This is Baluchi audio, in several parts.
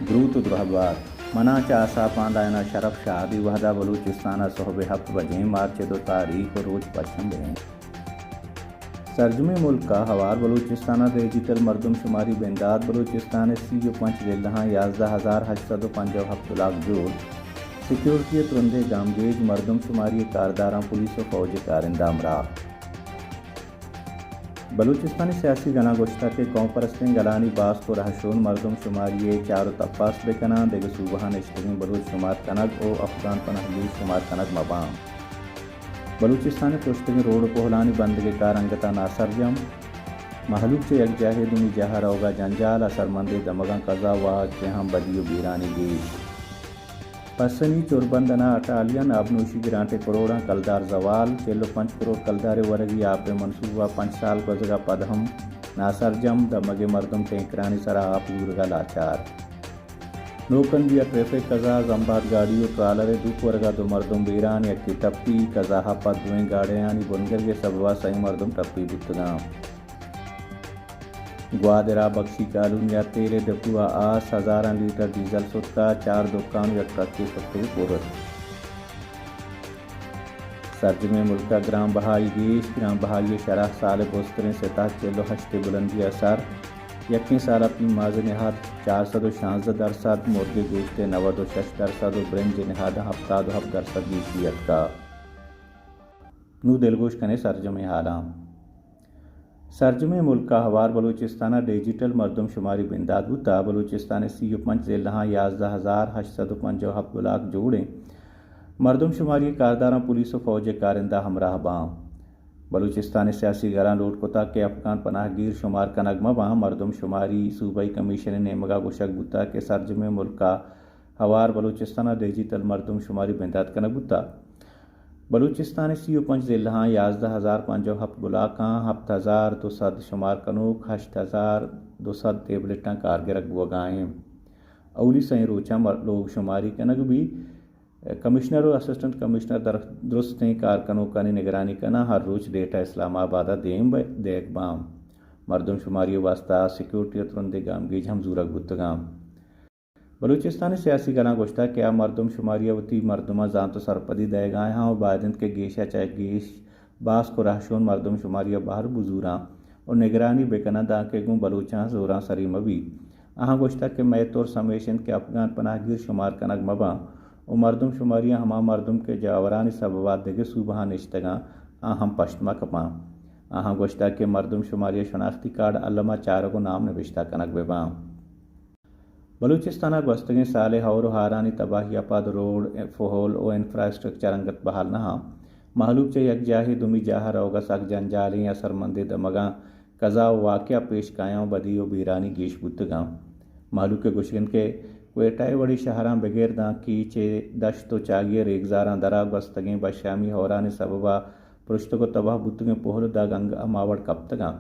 دروت و درہبات۔ منا چہ آساپ آن لائن ء شرف شاہدی وہدا بلوچستان ء سہب ہپت بجیں مارچ دو تاریخ و روچ پنچشنبہ انت۔ سرجمیں ملک ء ہوار بلوچستان ء ڈیجیٹل مردم شماری بندات، بلوچستان ء سی و پنچ ضلعاں یازدہ ہزار ہشت سد و پنجاہ و ہپت بلاک جوڑ، سیکورٹی ء ترندیں گامگیج، مردم شماری ء کارداراں پولیس و فوج ء کارندہ ہمراہ۔ بلوچستانی سیاسی گلاں گوشتگ کہ قوم پرستیں گلانی باسک و رہشون مردم شماری ء چار و تپاس بہ کناں، دگہ صوبہاں نشتگیں بلوچ شمار کنگ و افغان پناہ گیر شمار کنگ مہ باں۔ بلوچستان ء پرشتگیں روڈ و پہلانی بندگ ء کار انگت ء ناسرجم، مہلوک چہ یک جاہے دومی جاہ ء روگ ء جنجال، اثرمندیں دمگاں کزا، واہگ چہ ہم بدی و بیرانی گیش۔ پسنی چربندن ء اٹالین آبنوشی گرانٹ ء کروڑاں کلدار زوال، چل و پنچ کروڑ کلدار ء ورگی آپ ء منصوبہ پنچ سال گوزگ ء پد ہم ناسرجم، دمگ ء مردم ٹینکرانی سرا آپ زورگ ء لاچار۔ نوکنڈی ء ٹریفک کزا، زمباد گاڑی و ٹرالر ء دوک ورگ ء دو مردم بیران، یکے ٹپی، کزا ء پد دوئیں گاڑیانی بنگرگ ء سبب ء سئیں مردم ٹپی بوتگاں۔ گوادر ء بخشی کالونی ء تیل ء ڈپو ء آس، ہزاراں لیٹر ڈیزل ستک ء چار دکان و یک ٹرکے ستک ء پورت۔ سرجمیں ملک ء گران بہائی گیش، گران بہائی ء شرح سال ء بزتریں سطح چل و ہشت ء بلندی ء سر، یکیں سال ء پیماز ء نہاد چار سد و شانزدہ درسد، مرگ ء گوشت ء نود و شش درسد و برنج ء نہاداں ہپتاد و ہپت درسد گیشی اتکا۔ نوں دلگوش کنیں سرجمیں حالاں۔ سرجمیں ملک ء ہوار بلوچستان ء ڈیجیٹل مردم شماری بندات بوت ء بلوچستان ء سی و پنچ ضلعاں یازدہ ہزار ہشت سد و پنجاہ و ہپت بلاک جوڑ انت۔ مردم شماری ء کارداراں پولیس و فوج ء کارندہ ہمراہ باں۔ بلوچستان ء سیاسی گلاں لوٹ کتگ کہ افغان پناہ گیر شمار کنگ مہ باں۔ مردم شماری صوبائی کمیشن ء نیمگ ء گوشگ بوتگ کہ سرجمیں ملک ء ہوار بلوچستان ء ڈیجیٹل مردم شماری بندات کنگ بوتگ۔ بلوچستان ء سی و پنچ ضلعاں یازدہ ہزار پنجاہ و ہپت بلاکاں ہپت ہزار دو سد شمار کنوک، ہشت ہزار دو سد ٹیبلٹاں کارگرگ بوگا ایں۔ اولی سئیں روچاں مر-، لوگ شماری کنگ بی۔ کمشنر و اسسٹنٹ کمشنر در-، درستیں کار کنوکانی نگرانی کناں، ہر روچ ڈیٹا اسلام آباد ء دیم بہ-، دیگ باں۔ مردم شماری ء واستہ سیکورٹی ء ترندیں گامگیج ہم زورگ بوتگاں۔ بلوچستان ء سیاسی گلاں گوشتگ کہ آ مردم شماری ء وتی مردماں زانت و سرپدی دئیگ ء آں و باید انت کہ گیش ء چہ گیش باسک و رہشون مردم شماری ء بہر بزوراں و نگرانی بکناں، دانکہ گوں بلوچاں زورانسری مہ بیت۔ آہاں گوشتگ کہ مئے ترس ہمیش انت کہ افغان پناہ گیر شمار کنگ مہ باں و مردم شماری ء ہما مردم کہ جاورانی سبب ء دگہ صوبہاں نشتگاں، آ ہم پشت مہ کپاں۔ آہاں گوشتگ کہ مردم شماری ء شناختی کارڈ الم ء چارگ و نام نبشتہ کنگ بہ باں۔ بلوچستان ء گوستگیں سال ء ہئور و ہارانی تباہی ء پد روڈ، پہل و انفراسٹرکچر انگت بحال نہ آں۔ مہلوک چہ یک جاہے دومی جاہ ء روگ ء سک جنجالیں، اثرمندیں دمگاں کزا و واقعہ پیش کایاں و بدی و بیرانی گیش بوتگاں۔ مہلوک ء گوشگ انت کہ کوئٹہ ء وڑیں شہراں بگر داں کیچ ء دشت و چاگی ء ریگزاراں درا گوستگیں بشامی ہئورانی سبب ء پرشتگ و تباہ بوتگیں پہل و دگ انگ ہما وڑ کپتگاں۔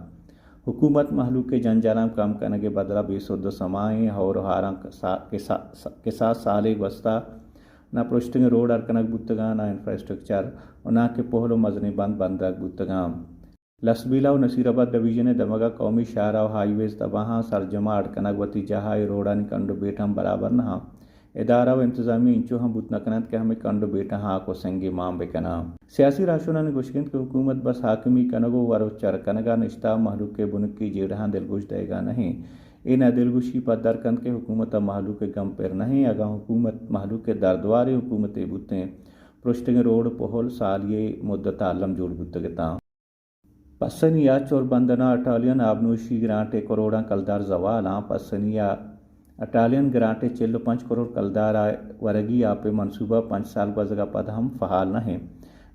حکومت مہلوک ء جنجالاں کم کنگ ء بدلا بے سد و سمائیں ہئور و ہاراں کسا-، کسا-، کساس سالے گوستا نہ پرشتگیں روڈ ہر کنگ بوتگاں، نہ انفراسٹرکچر و نہ کہ پہل و مزنیں بند بندگ بوتگاں۔ لسبیلہ و نصیر آباد ڈویژن ء دمگ ء قومی شاہراہ و ہائی ویز تباہاں، سرجم ء اڈ کنگ وتی جاہ ء اے روڈانی کنڈ و بیٹاں برابر نہ آں۔ ادارہ و انتظامیہ انچو ہم بوت نہ کننت کہ ہمے کنڈ و بیٹاں ہاک و سنگے مان بہ کناں۔ سیاسی راہشونانی گوشگ انت کہ حکومت بس حاکمی کنگ و ور و چر کنگ ء نشتہ، مہلوک ء بنکی جیڑہاں دلگوش دئیگ ء نہ انت۔ اے نادلگوشی پدر کنت کہ حکومت ء مہلوک ء گم پر نہ انت۔ اگاں حکومت مہلوک ء دردواریں حکومتے بوتیں، پرشتگیں روڈ و پہل سالی ء مدت ء الم جوڑ بوتگ اتاں۔ پسنی ء چوربندن ء اٹالین آبنوشی گرانٹ ء کروڑاں کلدار زوال آں۔ پسنی ء اٹالین گرانٹ ء چل و پنچ کروڑ کلدار ء ورگی آپ ء منصوبہ پنچ سال گوزگ ء پد ہم فعال نہ انت۔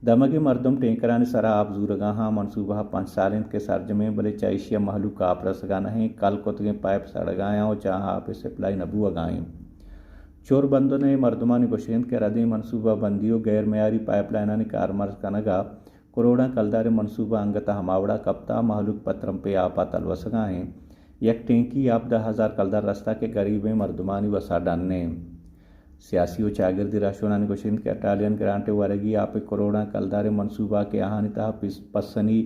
دمگیں مردم ٹینکرانی سرا آپ زورگا آں۔ منصوبہ پنچ سال انت کہ سرجمیں، بلے چہ ایشی ء مہلوک آپ رسگا نہ انت۔ کل کتگیں پائپ سڑگا آں و چہ آہاں آپ ء سپلائی نہ بوگا انت۔ چوربندن ء مردمانی گوشگ انت کہ ردیں منصوبہ بندی و غیر معیاری پائپ لائنانی کارمرز کنگا کروڑاں کلدار ء منصوبہ انگت ء ہما وڑا کپتہ، مہلوک پہ ترمپے آپ ء تلوسگا انت۔ یک ٹینکی آپ دہ ہزار کلدار رستہ کہ گریبیں مردمانی وسا ڈن انت۔ سیاسی و چاگردی رہشونانی گوشگ انت کہ اٹالین گرانٹ ء ورگی آپ ء کروڑاں کلدار ء منصوبہ کہ آہانی تہا پس-، Pasni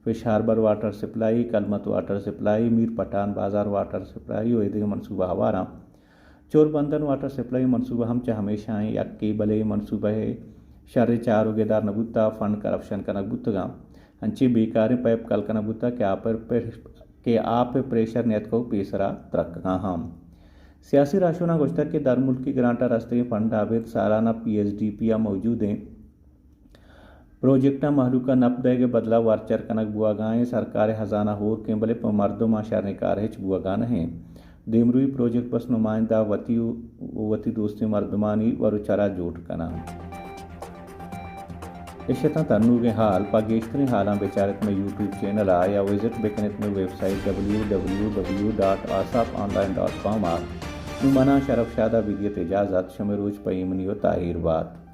fish harbour water supply, Kalmat water supply, Mir Pathan Bazaar water supply و ایدگہ منصوبہ ہوار انت۔ چور بندن واٹر سپلائی منصوبہ ہم چہ ہمیشاں یک کیبلے منصوبہ ءِ شریں چاروکے دار نہ بوتہ، فنڈ کرپشن کنگ بوتگاں، انچیں بیکاریں پائپ کل کنگ بوتہ کہ آپ ءِ پر-، کہ آپ ءِ پریشر نیتکگ پیسرا ترکگاں ہم۔ سیاسی راہشوناں گوشتگ کہ درملکی گرانٹ ءَ رستگیں فنڈ ءَ ابید سالانہ پی ایس ڈی پی ءَ موجودیں پروجیکٹاں مہلوک ءَ نپ دئیگ ءِ بدلا ورچر کنگ بوہگا ایں، سرکار ءِ ہزانہ ہورک ایں، بلے پہ مردماں شریں کار ہچ بوہگا نہ ایں۔ دیمروئی پروجیکٹ بس نمائندہ وتی و وتی دوستیں مردمانی ور و چرا جوڑ کناں۔ اش اتاں تنوگیں حال، پہ گیشتریں حالاں بچارت مئے یوٹیوب چینل ءَ یا وزٹ بکنت مئے website W W W dot Aasaap online dot com ءَ۔ نوں منا شرف شاد ءَ بدیت اجازت، شمئے روچ پہ ایمنی و تاہیر بات۔